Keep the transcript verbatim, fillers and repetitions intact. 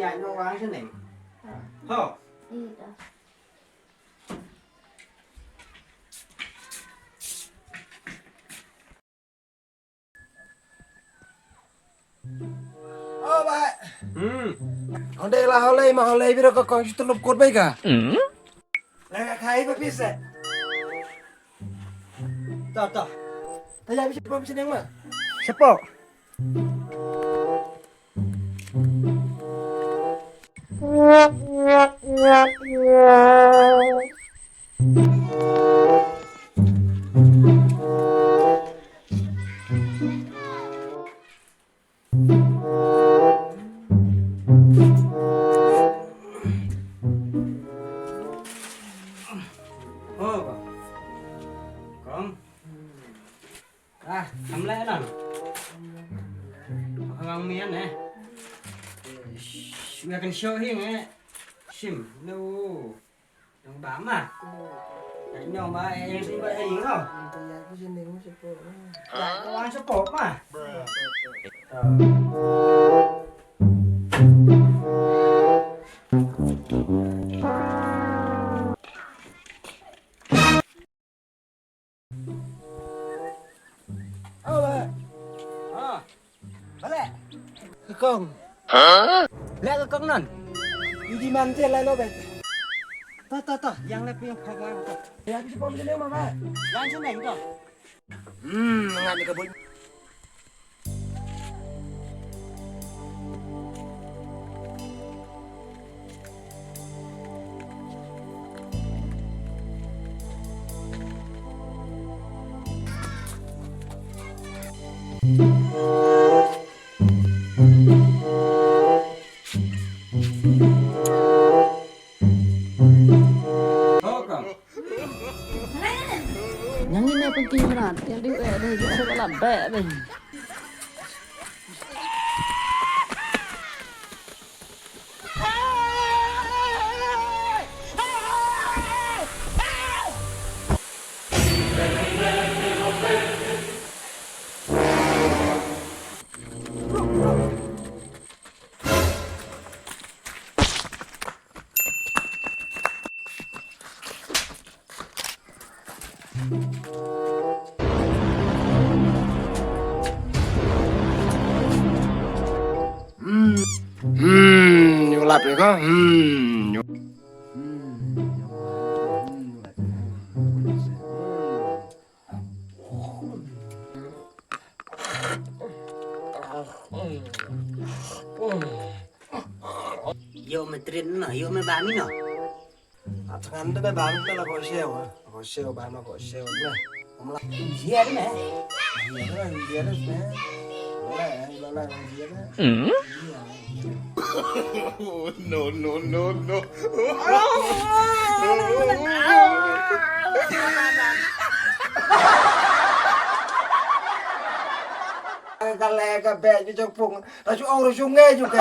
ïaid noh wang sha ning. Ho. Oh, ba. Hmm. Honde la hole ma hole biro ka kong situ lup kot bai ka. Lah ka kai ba pisa. Ta ta. Ta ya bisa pom sini ma. Siapa? Oh, kong. Kong. Ah, kam leh nan. Kong mian eh. Shu kan show hing eh. Shim, no. Nong ba ma. Nong ba eh, yang sing ba eh, ing ho. Ba ko wan support ma. Oh, ba. Ah. Bale. Ka kong. Hah? Le ka kong non. Idi man te la no bet. Ta ta ta, yang le ping khong lang ta. Ya ki pom le ma ba. Yang sini to. Hmm, ngan ka bul. Nang ini apa kira? Yang di eh deh, kita sekolah baik deh. Hmm. Hmm, you love me, huh? Hmm. You... Yo me trin no, yo me ba mi no. At ngan de ba mi la ko siew, ko siew ba no ko siew ne. Om la. Iya de me. Iya de, iya de me. Wala, wala, iya de. Hmm? Iya, iya. No, no, no, no. Ka le ka be ju jong pung. Ta ju ong ru ju nge ju ke.